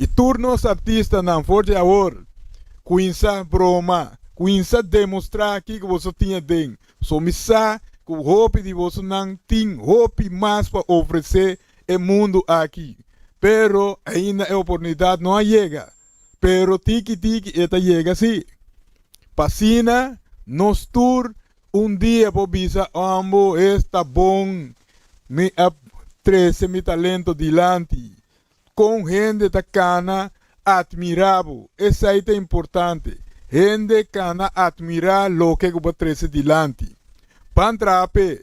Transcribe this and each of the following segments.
I tur nos artistanan for di awor kuminsá broma, kuminsá demostrá kiko boso tin aden. So mi sa ku hopi di bosonan tin hopi mas pa ofresé e mundu aki, pero ainda e oportunidat no a yega. Pero tiki tiki e ta yega sí. Pa asina nos tur un dia por bisa, Ambo, esta bon, mi a trese mi talento dilanti. Kon hende ta kana atmirá bo, esei ta importante. Hende kana atmirá loke ku bo a trese dilanti. Ban traha p'e,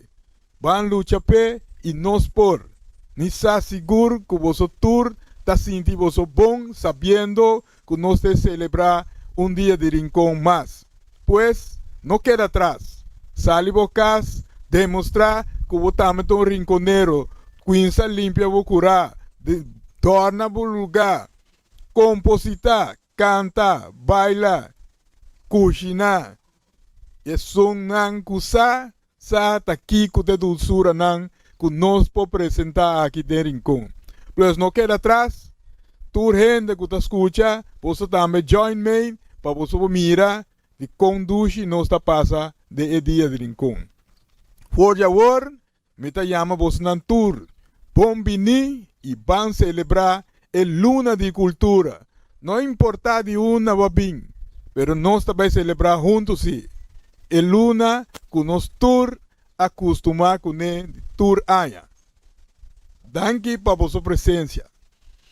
ban lucha p'e i nos por. Mi sa sigur ku boso tur ta sinti boso bon sabiendo ku nos ta selebrá un dia di Rincon mas. Pues, no keda atras. Sali bo kas, demostrá ku bo tambe ta un rinkonero. Kuinsa limpia bo kurá, dòrna bo lugá, kompositá, kanta, baila, kushiná. Esunnan ku sa, sa ta kiko ta e dulsuranan ku nos por presentá aki den Rincon. Pues no keda atras, tur hende ku ta skucha, boso tambe join mee pa boso por mira di kon dushi nos ta pasa den e dia di Rincon. For di awor mi ta yama bosonan tur bon bini i ban selebrá e luna di kultura. No importá di unda bo a bin, pero nos ta bai selebrá huntu sí e luna ku nos tur a kustumá kuné di tur aña. Danki pa boso presensia.